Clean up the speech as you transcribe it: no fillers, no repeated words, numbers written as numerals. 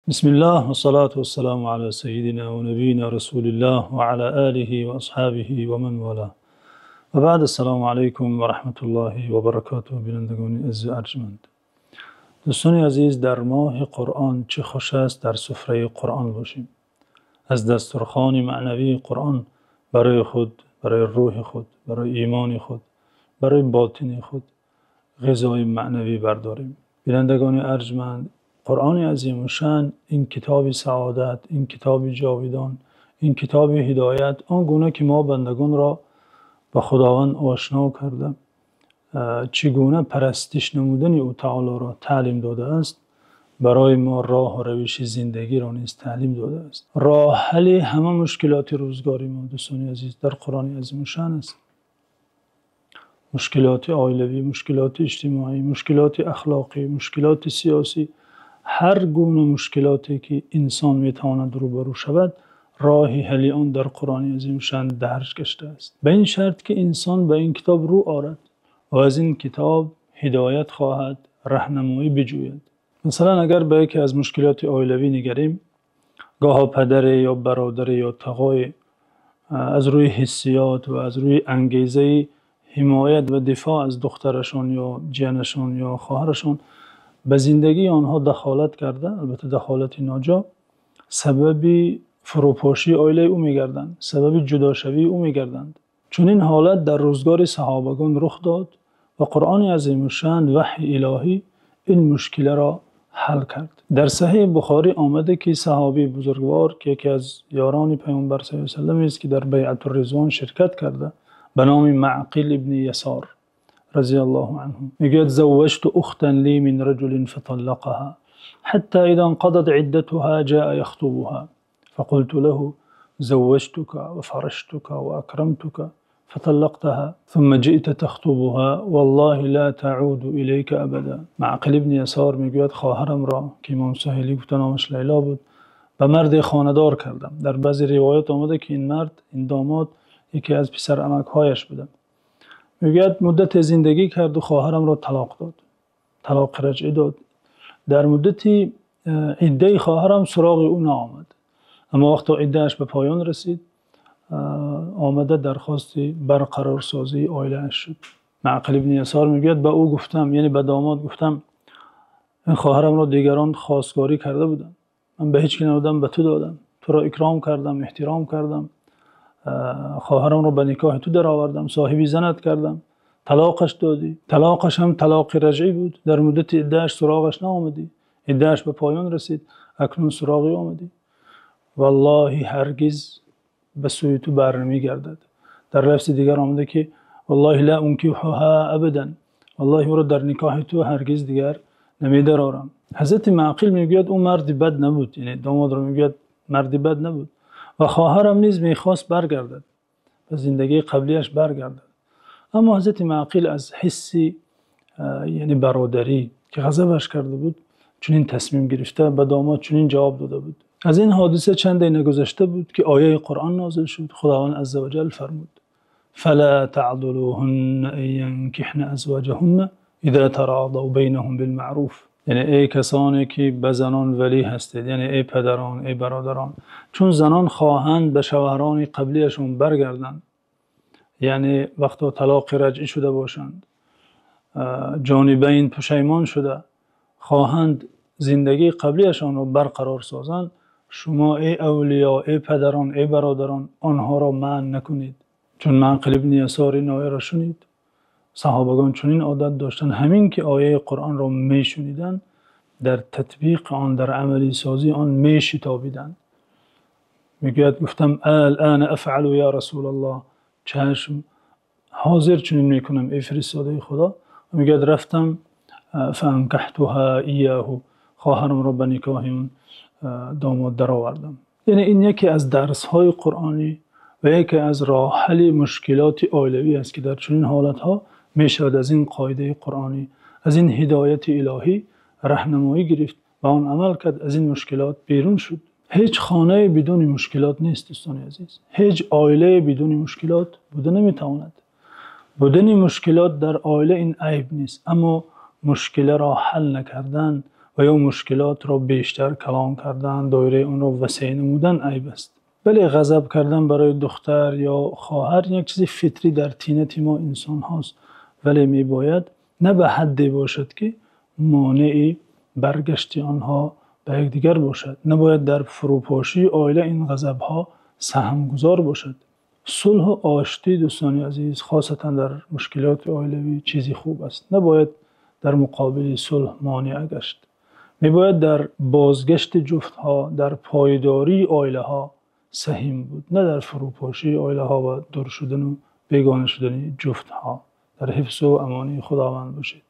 Бисмиллоҳ вассалоту вассалому ало саййидино ва набиййино расулиллоҳ ва ало олиҳи ва асҳобиҳи ва ман волоҳ. Ва баъд, ассалому алайкум ва раҳматуллоҳи ва баракотуҳ. Бинандагони азиз ва арҷманд. Дӯстони азиз, дар моҳи Қуръон чӣ хуш аст дар сафраи Қуръон бошем. Аз дастурхони маънавии Қуръон барои худ, барои рӯҳи худ, барои имони худ, барои ботини худ ғизои маънавӣ бардорем. Бинандагони арҷманд, Қуръони азимушшаън, ин китоби саодат, ин китоби ҷовидон, ин китоби ҳидоят, он гуна ки мо бандагонро ба Худованд ошно карда, чӣ гуна парастиш намудани ӯ таъолоро таълим додааст, барои мо роҳу равиши зиндагиро низ таълим додааст. Роҳи ҳалли ҳамаи мушкилоти рӯзгори мо, дӯстони азиз, дар Қуръони азимушшаън аст. Мушкилоти оилавӣ, мушкилоти иҷтимоӣ, мушкилоти ахлоқӣ, мушкилоти сиёсӣ, ҳар гуна мушкилоте ки инсон метавонад рӯбарӯ шавад, роҳи ҳалли он дар Қуръони азимушшаън дарҷ гаштааст. Ба ин шарт ки инсон ба ин китоб рӯ орад ва аз ин китоб ҳидоят хоҳад, роҳнамоӣ биҷӯяд. Масалан, агар ба яке аз мушкилоти оилавӣ нигарем, гоҳе падаре ё бародаре ё тағое аз рӯи ҳиссиёт ва аз рӯи ангезаи ҳимоят ва дифоъ аз духтарашон ё ҷанашон ё хоҳарашон ба зиндагии онҳо дахолат карда, албатта дахолати ноҷо, сабаби фурӯпошии оилаи ӯ мегарданд, сабаби ҷудоии ӯ мегарданд. Чунин ҳолат дар рӯзгори саҳобагон рух дод ва Қуръони азимушшаън, ваҳйи илоҳӣ, ин мушкиларо ҳал кард. Дар Саҳеҳи Бухорӣ омада ки саҳобии бузургвор, ки яке аз ёрони Паёмбар саллаллоҳу алайҳи васаллам аст, ки дар Байъатур-Ризвон ширкат карда, ба номи Маъқил ибни Ясор разияллоҳу анҳу мегӯяд: زوجت أختا لي من رجل فطلقها حتى إذا انقضت عدتها جاء يخطبها فقلت له زوجتك وفرشتك وأكرمتك فطلقتها ثم جئت تخطبها والله لا تعود إليك أبدا. Маъқил ибни Ясор мегӯяд: хоҳарамро, ки имом Суҳайлӣ гуфта номаш Лайло буд, ба марде хонадор кардам. Дар баъзе ривоятҳо омада ки ин мард, ин домод, яке аз писарамакҳояш буда. Мегӯяд муддате зиндагӣ кард ва хоҳарамро талоқ дод. Талоқи раҷъӣ дод. Дар муддати иддаи хоҳарам сароғи ӯ наомад. Аммо вақте иддааш ба поён расид, омада дархости барқарорсозии оилааш шуд. Маъқил ибни Ясор мегӯяд: ба ӯ гуфтам, яъне ба домод гуфтам, ин хоҳарамро дигарон хостгорӣ карда буданд. Ман ба ҳеҷ кас надодам, ба ту додам. Туро икром кардам, эҳтиром кардам. Хоҳарамро ба никоҳи ту даровардам, соҳиби занат кардам. Талоқаш додӣ. Талоқаш ҳам талоқи раҷъӣ буд. Дар муддати иддааш сароғаш наомадӣ. Иддааш ба поён расид, акнун сароғи омадӣ. Валлоҳ ҳаргиз ба сӯи ту барнамегардад. Дар лафзи дигар омада ки والله لا أنكحها أبدا, валлоҳ ӯро дар никоҳи ту ҳаргиз дигар намедарорам. Ҳазрати Маъқил мегӯяд: ӯ марди бад набуд, яъне домодро мегӯяд марди бад набуд ва хоҳарам низ мехост баргардад, ба зиндагии қаблиаш баргардад. Аммо Ҳазрати Маъқил аз ҳисси яъне бародарӣ, ки ғазабаш карда буд, чунин тасмим гирифта, ба домод чунин ҷавоб дода буд. Аз ин ҳодиса чанде нагузашта буд ки ояи Қуръон нозил шуд. Худованди азза ва ҷалл фармуд: فلا تعضلوهن أن ينكحن أزواجهن إذا تراضوا بينهم بالمعروف. Яъне эй касоне ки ба занон валӣ ҳастед, яъне эй падарон, эй бародарон, чун занон хоҳанд ба шавҳарони қаблиашон баргарданд, яъне вақте талоқи раҷъӣ шуда бошанд, ҷонибайн пушаймон шуда хоҳанд зиндагии қаблиашонро барқарор созанд, шумо эй авлиё, эй падарон, эй бародарон, онҳоро манъ накунед. Чун Маъқил ибни Ясор ин ояро шунид, саҳобагон чунин одат доштанд, ҳамин ки ояи Қуръонро мешуниданд, дар татбиқи он, дар амалисозии он мешитобиданд. Мегӯяд: гуфтам: الآن أفعل يا رسول الله, чашм, ҳозир чунин мекунам, эй фиристодаи Худо. Мегӯяд: рафтам, فأنكحتها إياه, хоҳарамро ба никоҳи он домод даровардам. Яъне ин яке аз дарсҳои қуръонӣ ва яке аз роҳи ҳалли мушкилоти оилавӣ аст, ки дар чунин ҳолатҳо мешавад аз ин қоидаи қуръонӣ, аз ин ҳидояти илоҳӣ роҳнамоӣ гирифт ва он амал кард, аз ин мушкилот берун шуд. Ҳеҷ хонае бидуни мушкилот нест, дӯстони азиз. Ҳеҷ оилае бидуни мушкилот буда наметавонад. Будани мушкилот дар оила ин айб нест, аммо мушкиларо ҳал накардан ва ва ё мушкилотро бештар калон кардан, доираи онро васеъ намудан айб аст. Вале ғазаб кардан барои духтар ё хоҳар як чизи фитрӣ дар тинати мо инсонҳост. Вале мебояд на ба ҳадде бошад, ки монеи баргашти онҳо ба якдигар бошад. Набояд дар фурӯпошии хонавода ин ғазабҳо саҳмгузор бошад. Сулҳ ва оштӣ, дӯстони азиз, хусусан дар мушкилоти хонаводагӣ, чизи хуб аст. Набояд дар муқобили сулҳ монеъ гашт. Мебояд дар бозгашти ҷуфтҳо, дар поядории хонаводаҳо саҳим буд, на дар фурӯпошии хонаводаҳо ва дур шудан ва бегона шудани ҷуфтҳо. Дар ҳифз ва амони Худованд бошед.